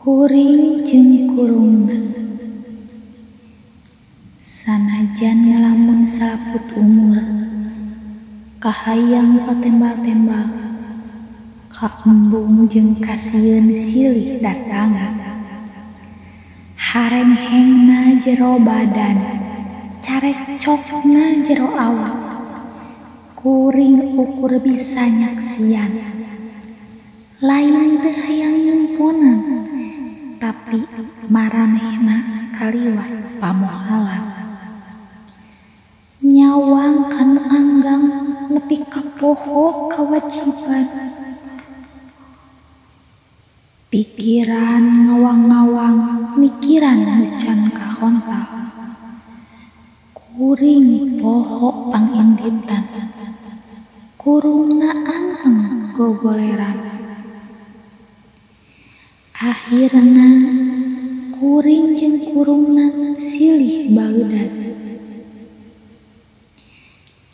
Kuring jeung kurungna. Sanajan ngalamun salaput umur, kahayang patembal-tembal, kaembung jeung kasieun silih datangan. Harenghengna jero badan, carekcokna jero awak, kuring ukur bisa nyaksian. Lain teu hayang nyumponan, tapi maranehna kaliwat pamohalan. Nyawang kanu anggang nepi ka poho kawajiban. Pikiran ngawang-ngawang mikiran nu can kahontal. Kuring poho panginditan, kurungna anteng gogoleran. Ahirna kuring jeung kurungna silih baeudan.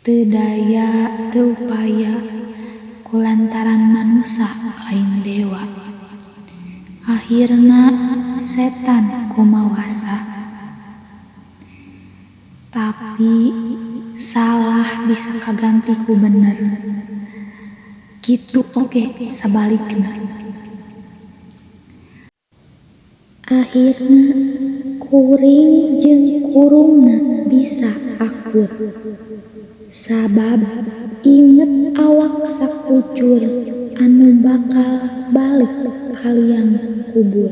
Teu daya teu upaya kulantaran manusa lain dewa. Ahirna setan kumawasa. Tapi salah bisa kaganti ku bener. Kitu oge sabalikna. Ahirna kuring jeung kurungna bisa akur. Sabab inget awak sakucur anu bakal balik ka liang kubur.